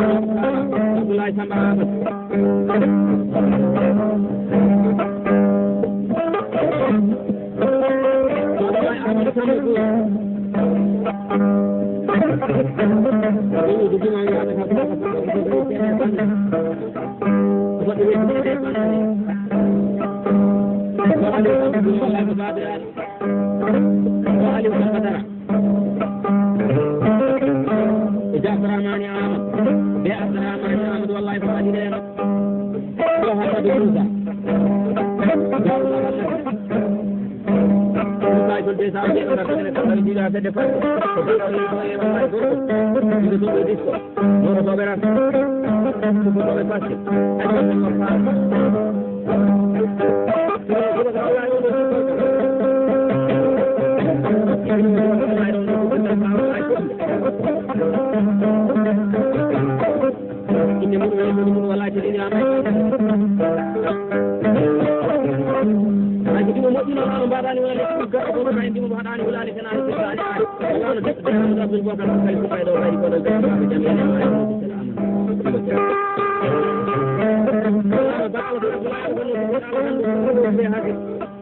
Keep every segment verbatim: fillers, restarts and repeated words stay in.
Abdoulaye Samba Amadou. Abdourahmane Amadou. Be Abdourahmane Amadou, wallahi, ko waɗi ɗen. Ko Hammadou Moussa. Moussa e Kolde Samba, ɓe ɗo ngarta ene kamɓe jiiɗa fedde fadde. Ko baɗɗo e wallahi gorko. Ɗiɗo ɗo ɓe disko. Moro to ɓe ran. Ko to ɓe passe. Ay, ko to ɓe passe. Inde mum, inde mum, wala ko ina ama. Haji ɗum moƴƴino, no mbaɗani wala ko garɗo ko, kay ɗum haɗani wala ko.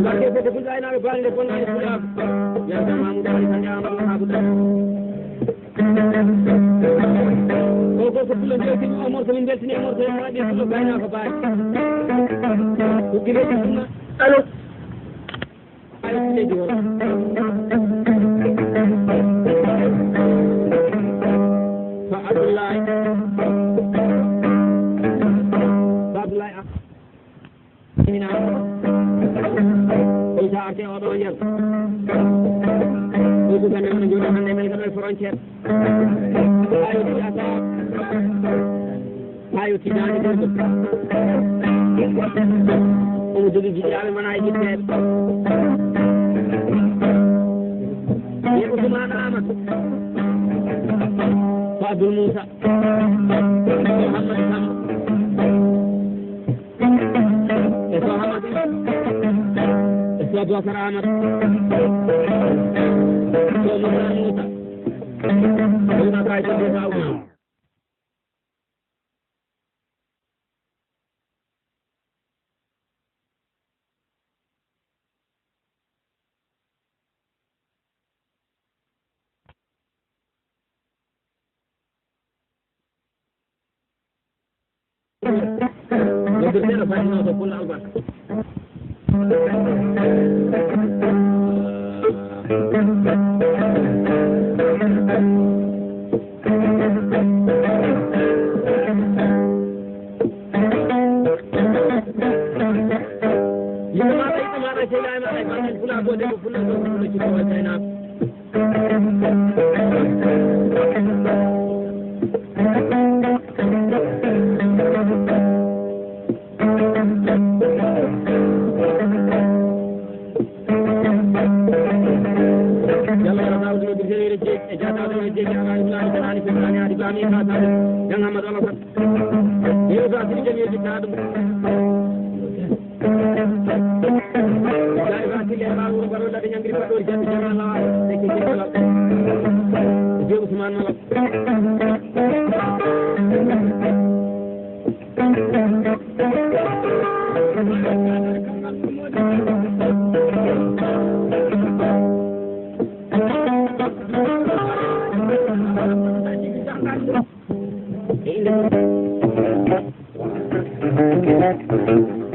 Mbaɗde fedde Fulɓe aynaaɓe baalde bonnaaɓe Fulaaɓe. Yalta Mamoudou Ali Kane Amadou Haboudou. O ko ko Fulɓe mbeltini o morso, min mbeltini e morso, en waɗi Fulɓe gaynaako baali. Ko gila ɗum ɗum. Allo. Ay, leydi o. Fa Abdoulaye. Fa Abdoulaye Am. Mina. Koy sa arte o ɗo nder. Koy ko gande on jooɗo hande men ko ɗo e frontière. Ay, asa. Haa yottidaani ɗum ɗum. Omo jogii giɗaaɓe wonaa e giɗteeɓe. Ye Ousmane Amadou. Ko Abdoul Moussa. Mouhamadou Samb. E so Amadou. E so Aboubacar Amadou. So Moussa Moussa. Ɗum na kay ko Moussa Ousmane. Noddirteɗo Fatima to Pullo Albarka. Yimɓe maaɗa, yimɓe maaɗa, seyɗa e maaɗa, e banngal Pulaagu, debbo Pullo, gorko Pullo, cikko, wal, aynaaɓe. Yalla wala Daawuda no Birgel Yero Jeej e Jaataaɗo Yero Jeej e Alaaji Wulaani Kanaani Fulaani Aadi Baami e Kaasaade Jang Amadou Alasan. Yero Ba Sidi Jamiyo Jikkaaɗo. Jaay Ba Sidi e Ba Wuro Baro Lade Ñangiri Faɗɗoori Jami Jama Lawa. Eke Jama Lawa. Jee Usmaan Malal.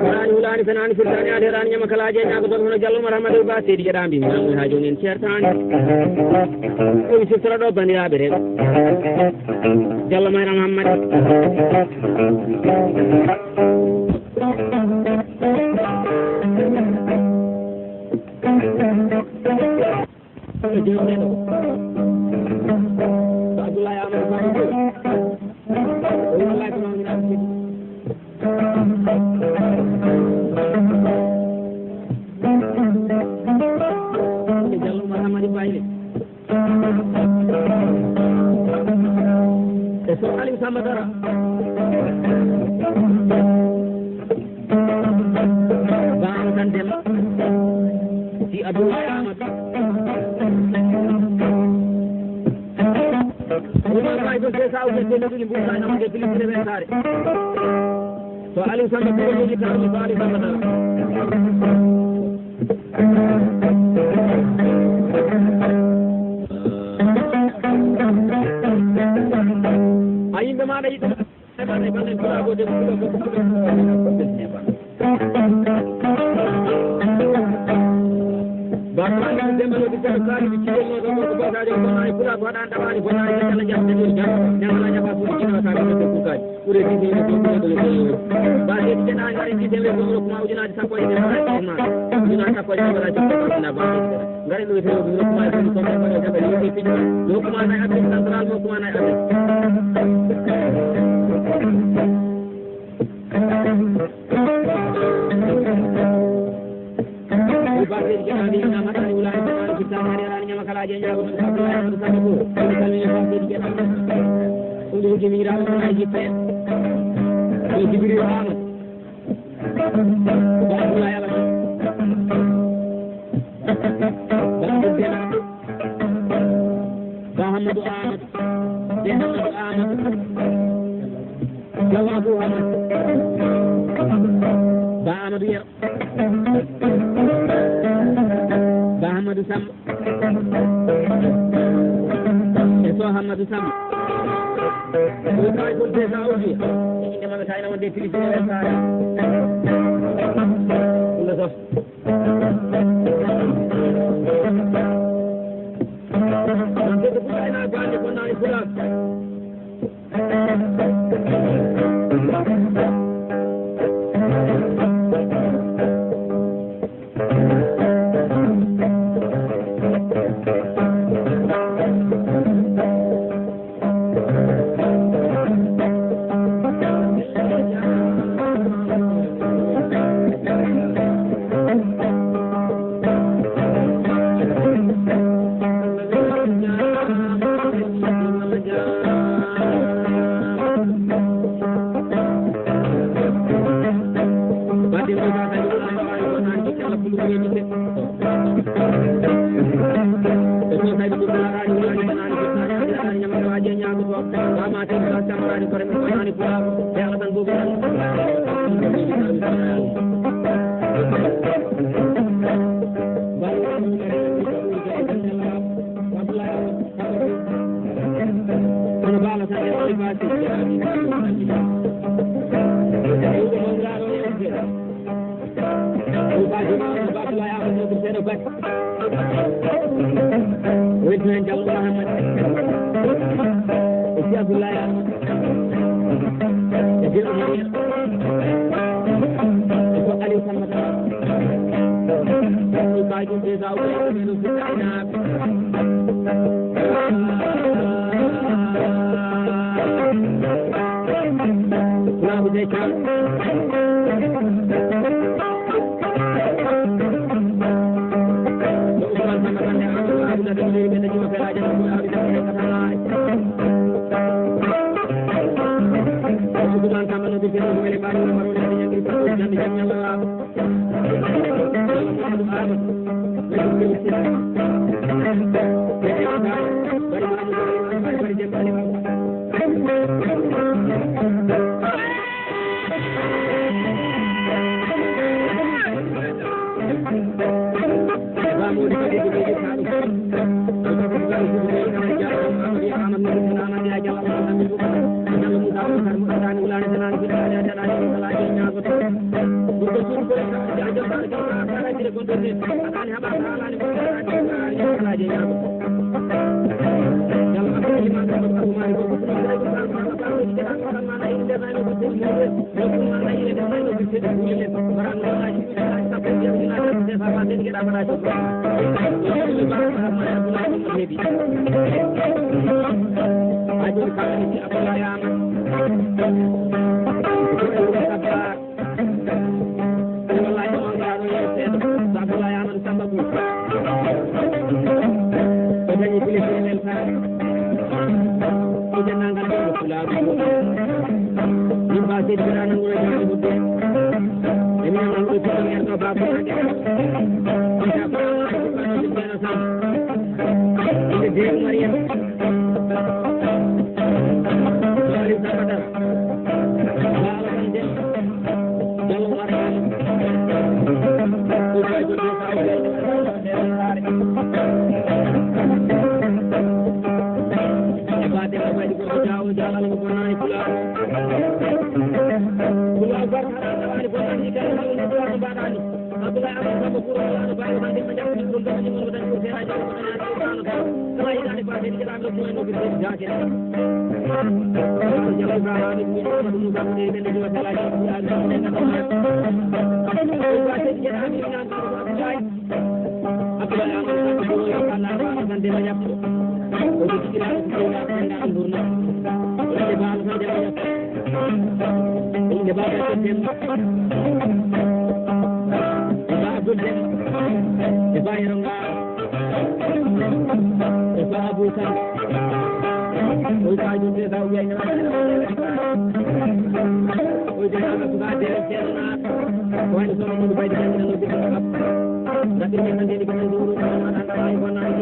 Wulaani, wulaani, fenaani, firtaani, adeeraani, ñama kalaaje, ñaago dol hono Jallo Umar Hammadou Ba, seydi Geɗa mbi, mi naamni haa jooni en ceertaani. Ko mi siftora ɗo, banndiraaɓe rewɓe. Jallo Mayram Hammadi. Ko jewteɗo. Ko Abdoulaye Amadou Ba Ndour. O wallahi ko mawni ɗaɓɓi. Ko Jallo Umar Hamadi Bayde. E so Aliou Samba Dara. Baama tan Demba. Si Abdoulaye Amadou. Ɗum noon, maa ko se sa o ƴetti no ɗum, mbuuɗa e namde, pili pili ɓe saare. So Aliou Samba Dara, yeeƴi tan, mi faali Samba Dara. Demba no bi jam kaali bi ci no do ko ba ga do ko na ay pula ko dan dawani ko na ay kala jam de jam. Jam la jam ko ci no ka ko ko ka. Ure di ni ko ko ko. Ba de na ngari di de ko ko ma ujina di sa ko ni ma. Ujina sa ko ni ma. Na ba. Ngari no de ko ko ma ko ko ma ko ko. Ko ma na abin central ko ma na abin. Ko baɗɗen jaɓaani ina haɗaani wulaani jaɓaani fittaani hari araani ñama kalaaji e ñaago ɗum ko Abdoulaye Amadou Samba Boy. Ɗum salmini baɗɗen jaɓaani. Ɗum ɗum jimi ira ɗum ay jippe. Ɗum Jibril Amadou. Ba Abdoulaye Amadou. Ba Abdoulaye Amadou. Ba Hammadou Amadou. Ba Hammadou Amadou. Law Abou Amadou. Ba Amadou Yero. Ba Amadou Samba. E so Amadou Samba. Ko tawi ko te sa oji. Inde maɓɓe kayna wonde télévision e sare. Ɗum ɗo sof. Ɗum ɗo sof. Wetmen Jallo Mahamad. E Cheikh Abdoulaye Amadou. E Cheikh Oumar. E ko Aliou Samba Tall. Ko Baye Diouf déjà o ko no fitana. Kuna ko de ka. Wallahi, on ngarɗo yeeso seeɗa, so Abdoulaye Amadou Samba Boy. O dañi bile ko weltaare. O denndaangal ɓe ko Pulaaru. Min ba seydi Biraane Wuro Jaani Hudde. E min on ɗo fuɗɗo men ɗo ba ko ande. Ita ko Abdoulaye Amadou Samba. Inde Dewi Mariam. Wali Samba Dara. Ba Alassane Deme. Inde Baaba Demba, e Ba Abdul Demba, e Ba Yero Ngaar, e Ba Abou Sall. Oy Sadio Seyda, o wiya ñaama. Oy Jeynaaba, suka Dere Ceerno Naar. Ko wayno Sono Modou Baydi, jangina no Dere Ceerno Naar. Ndaɗɗirmi tan ndeni ko men dowru, ko men waɗanta, ay, wona, ay,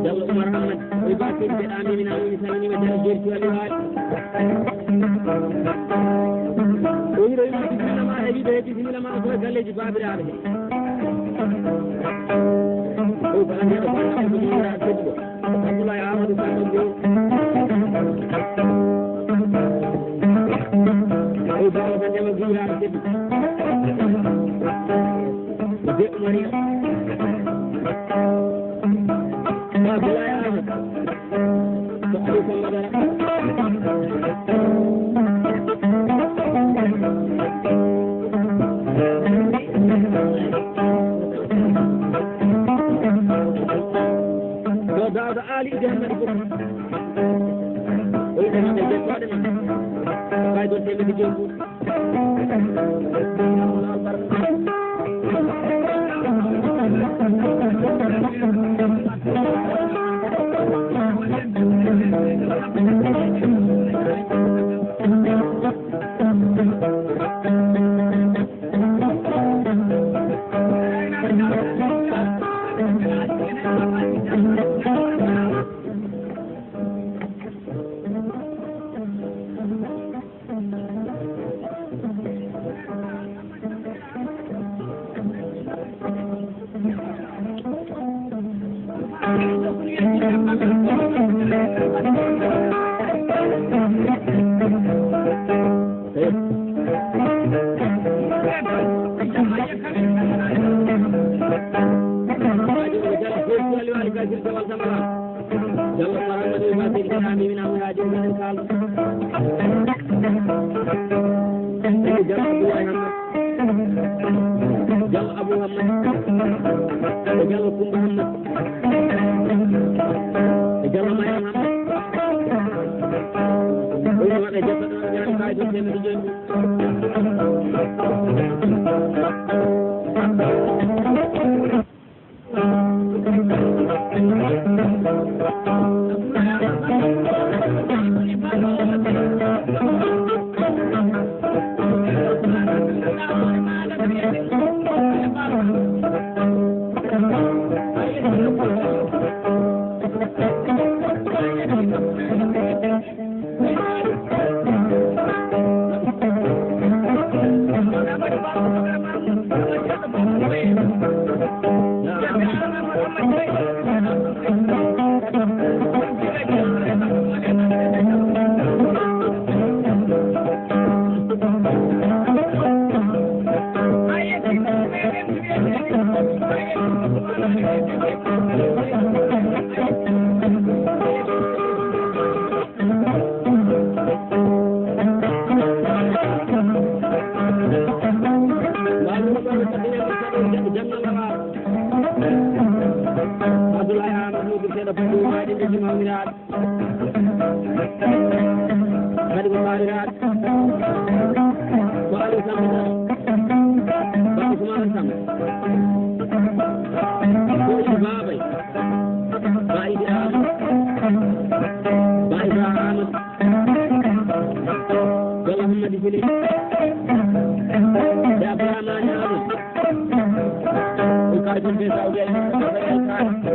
Jallo Oumar Hammat, oy ba seydi, mbeɗa mimina, mi salminiima, Jallo Jeeri Cuwali Waali. O wiɗo yima bisimilla ma, e wiɗo he bisimilla ma, ko e galleeji baabiraaɓe he. O ba anndi ko ba ko yimira tedduɗo. Abdoulaye Amadou Samba Diop. O ba ko Demba Guiraɗo tedduɗo. Be Maria. Abdoulaye Amadou. Ko Aliou Samba Dara. Ko Daouda Ali Ide Hammadi Boubacar. O wiɗo hande jettaaɗe ma. Kay ɗon temedde joyi. Jallo Mahammadou Ibrahima Seydi Kane, mi wiyata Mouhaji Oumar Sall. E Jallo Abdoulaye Hammat. Jallo Abou Hammat. E Jallo Koumba Hammat. E Jallo Mariam Hammat. Ɗum waɗa jabba ɗo, ñaami kay ɗo temedde joyi. Abdul Wahid Mawlid. Kadi ko mbaawiraaɓe. Ko Aliou Samba Diallo. Ba Ousmane Samba. Ko Idy Babay. Ba Idy Amadou. Ba Ibrahima Amadou. Ba Mouhamadou Sile. Ba Abdourahmane Amadou. Ko kaajum ɓe Saudi Arabia.